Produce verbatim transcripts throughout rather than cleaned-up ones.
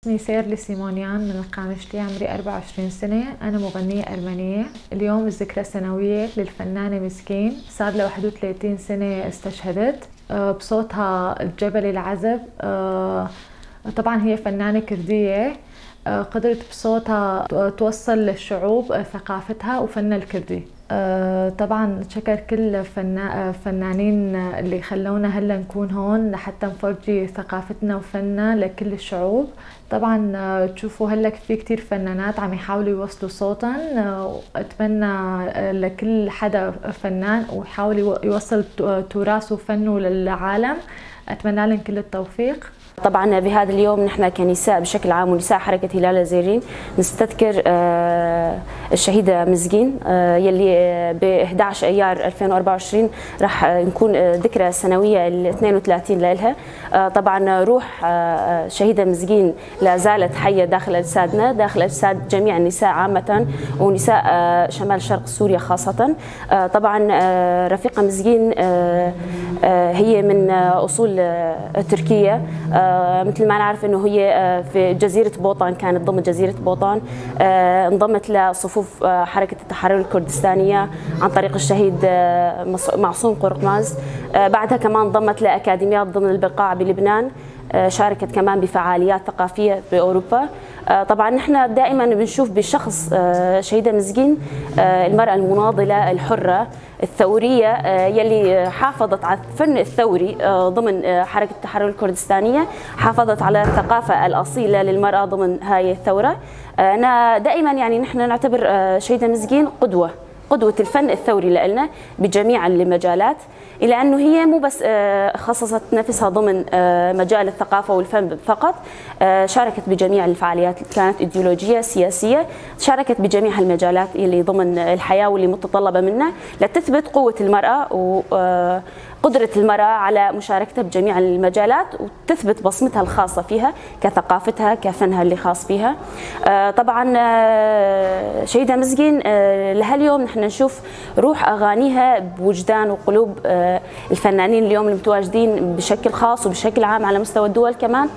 اسمي سيرلي سيمونيان من القامشلي، عمري أربعة وعشرين سنة، أنا مغنية أرمنية. اليوم الذكرى السنوية للفنانة مسكين، صار لها واحد وثلاثين سنة استشهدت. آه، بصوتها الجبلي العذب. آه، طبعًا هي فنانة كردية، آه، قدرت بصوتها ت-، توصل للشعوب، آه، ثقافتها وفنها الكردي. آه، طبعًا شكر كل فنا-، آه، فنانين اللي خلونا هلا نكون هون لحتى نفرجي ثقافتنا وفننا لكل الشعوب. طبعًا، آه، تشوفوا هلأ في كتير فنانات عم يحاولوا يوصلوا صوتن، آه، وأتمنى، آه، لكل حدا فنان ويحاول يو-، يوصل ت-، آه، تراثه وفنه للعالم. أتمنى لهم كل التوفيق. طبعًا بهذا اليوم نحن كنساء بشكل عام ونساء حركة هلال الزيرين نستذكر، آه، الشهيدة مزقين، آه، يلي، آه، ب إحدعش أيار ألفين وأربعة وعشرين راح، آه، نكون، آه، ذكرى سنوية ال اثنين وثلاثين لإلها. آه، طبعًا روح، آه، شهيدة مزقين لا زالت حية داخل أجسادنا، داخل أجساد جميع النساء عامة، ونساء، آه، شمال شرق سوريا خاصة. آه، طبعًا، آه، رفيقة مزقين، آه، آه، هي من، آه، أصول، آه، تركية. آه، مثل ما نعرف إنه هي، آه، في جزيرة بوطان، كانت ضمن جزيرة بوطان. آه، انضمت لصفوف، آه، حركة التحرر الكردستانية عن طريق الشهيد، آه، مص-، معصوم قرقماز. آه، بعدها كمان انضمت لأكاديميات ضمن البقاع بلبنان. آه، شاركت كمان بفعاليات ثقافية بأوروبا. آه، طبعًا نحن دائمًا بنشوف بشخص، آه، شهيدة مزقين، آه، المرأة المناضلة الحرة الثورية، آه، يلي حافظت على الفن الثوري، آه، ضمن، آه، حركة التحرر الكردستانية، حافظت على الثقافة الأصيلة للمرأة ضمن هاي الثورة. آه، أنا دائمًا، يعني، نحن نعتبر، آه، شهيدة مزقين قدوة، قدوة الفن الثوري لإلنا بجميع المجالات. إلى أنه هي مو بس، آه، خصصت نفسها ضمن، آه، مجال الثقافة والفن فقط، آه، شاركت بجميع الفعاليات، كانت إيديولوجية، سياسية، شاركت بجميع المجالات اللي ضمن الحياة واللي متطلبة منا لتثبت قوة المرأة وقدرة المرأة على مشاركتها بجميع المجالات، وتثبت بصمتها الخاصة فيها كثقافتها، كفنها اللي خاص فيها. آه، طبعًا، آه، شهيدة مزقين، آه، لهاليوم نحن نشوف روح أغانيها بوجدان وقلوب، آه، الفنانين اليوم المتواجدين بشكل خاص وبشكل عام على مستوى الدول كمان.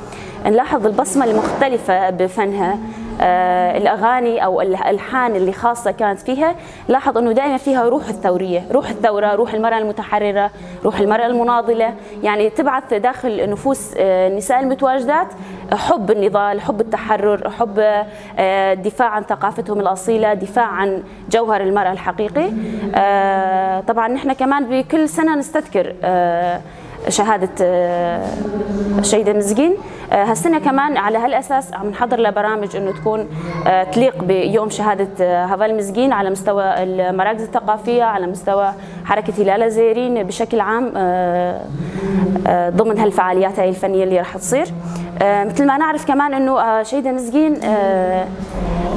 نلاحظ البصمة المختلفة بفنها، آه، الأغاني أو الألحان اللي خاصة كانت فيها. لاحظ إنه دائمًا فيها روح الثورية، روح الثورة، روح المرأة المتحررة، روح المرأة المناضلة، يعني تبعث داخل نفوس، آه، النساء المتواجدات حب النضال، حب التحرر، حب، آه، الدفاع عن ثقافتهم الأصيلة، دفاع عن جوهر المرأة الحقيقي. آه، طبعًا نحن كمان بكل سنة نستذكر، آه، شهادة، آه، الشهيدة مزقين. آه، هالسنة كمان على هالأساس عم نحضر لبرامج إنه تكون، آه، تليق بيوم شهادة، آه، هافال مزقين على مستوى المراكز الثقافية، على مستوى حركة هلال الزيرين بشكل عام، آه، آه، ضمن هالفعاليات هاي الفنية اللي رح تصير. آه، مثل ما نعرف كمان إنه، آه، شهيدة مزقين، آه،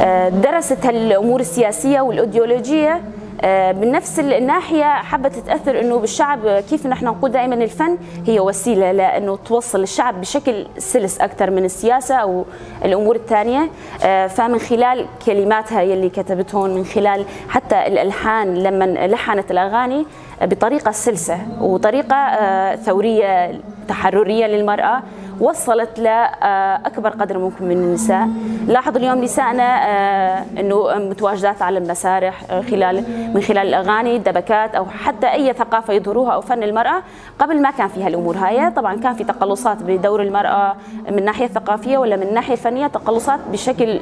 آه، درست هالأمور السياسية والأيديولوجية، آه، من نفس الناحية حبت تأثر إنه بالشعب، كيف نحن نقول دائمًا الفن هي وسيلة لأنه توصل الشعب بشكل سلس أكثر من السياسة أو الأمور الثانية. آه، فمن خلال كلماتها يلي كتبتهم، من خلال حتى الألحان لما لحنت الأغاني بطريقة سلسة وطريقة، آه، ثورية تحررية للمرأة، وصلت لأكبر قدر ممكن من النساء. لاحظ اليوم نسائنا، آه، إنه متواجدات على المسارح، آه، خلال، من خلال الأغاني، الدبكات، أو حتى أي ثقافة يظهروها أو فن المرأة. قبل ما كان في هالأمور هاي، طبعًا كان في تقلصات بدور المرأة من الناحية الثقافية ولا من الناحية الفنية، تقلصات بشكل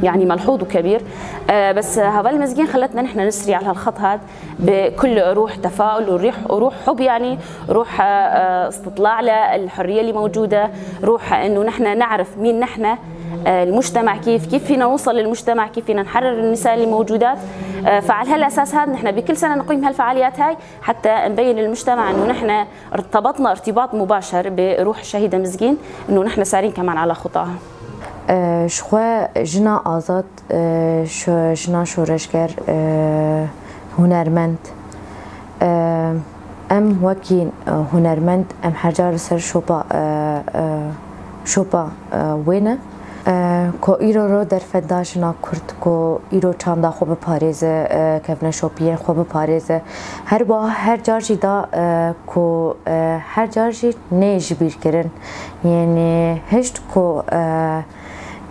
يعني ملحوظ وكبير. آه، بس هافال مزقين خلتنا نحن نسري على هالخط هاد بكل روح تفاؤل وروح، وروح حب، يعني روح، آه، استطلاع للحرية اللي موجودة، روح إنه نحن نعرف مين نحن، آه، المجتمع كيف، كيف فينا نوصل للمجتمع، كيف فينا نحرر النساء اللي موجودات. آه، فعلى هالأساس هاد نحن بكل سنة نقيم هالفعاليات هاي حتى نبين للمجتمع إنه نحن ارتبطنا ارتباط مباشر بروح الشهيدة مزقين، إنه نحن سارين كمان على خطاها. Ji xwe jina azad, ji-, jina şoreşger, hunermend. Em wekî hunermend, em her car li ser şopa, şopa wê ne. Ku îro ro derfet da jina Kurd ku îro çanda xwe biparêze, kevneşopiyên xwe biparêze. Her wiha her car jî da ku her car jî nê ji bîr kirin. Yanî hişt ku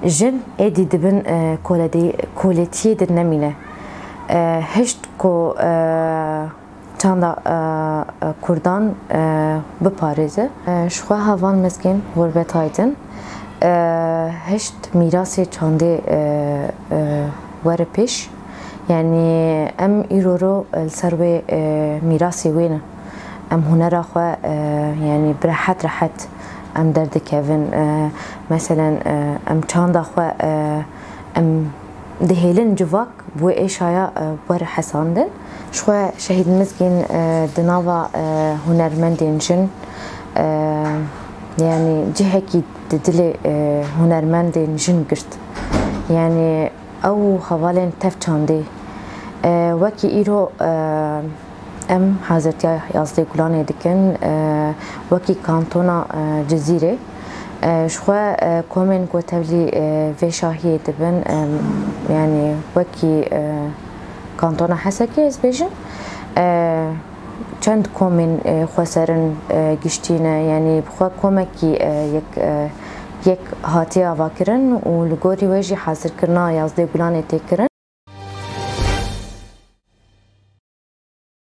Jin êdî dibin e, koledê-, koletiyê de nemîne. E, hişt ku e, çanda e, e, Kurdan e, biparêze. E, ji xwe heval mezgên xurbetayê din e, hişt mîrasê çandê e, e, were pêş. Yanî em îro ro li ser wê e, mîrasê wê ne. Em hunera xwe e, yanî bi rehet rehet em derdikevin. E, meselen e, em çanda xwe e, em dihêlin civak bi wê êşaya e, were hesandin. Ji xwe Şehîd Mizgîn e, di nava e, hunermendên jin e, yanî cihekî di dilê e, hunermendên jin girt. Yanî ew hevalên tev çandê e, wekî îro e, em hazirtiya yazdê Gulanê dikin e, wekî kantona e, Cizîrê. E, ji xwe e, komên ku tevlî e, vê şahiyê dibin, e, yanî wekî e, kantona Hesekê ez bêjim. E, çend komên e, xweserin e, giştî ne, yanî bi xwe komekî e, yek, e, yek hatiye avakirin û li gorî wê jî hazirkirina yazdê Gulanê tê kirin.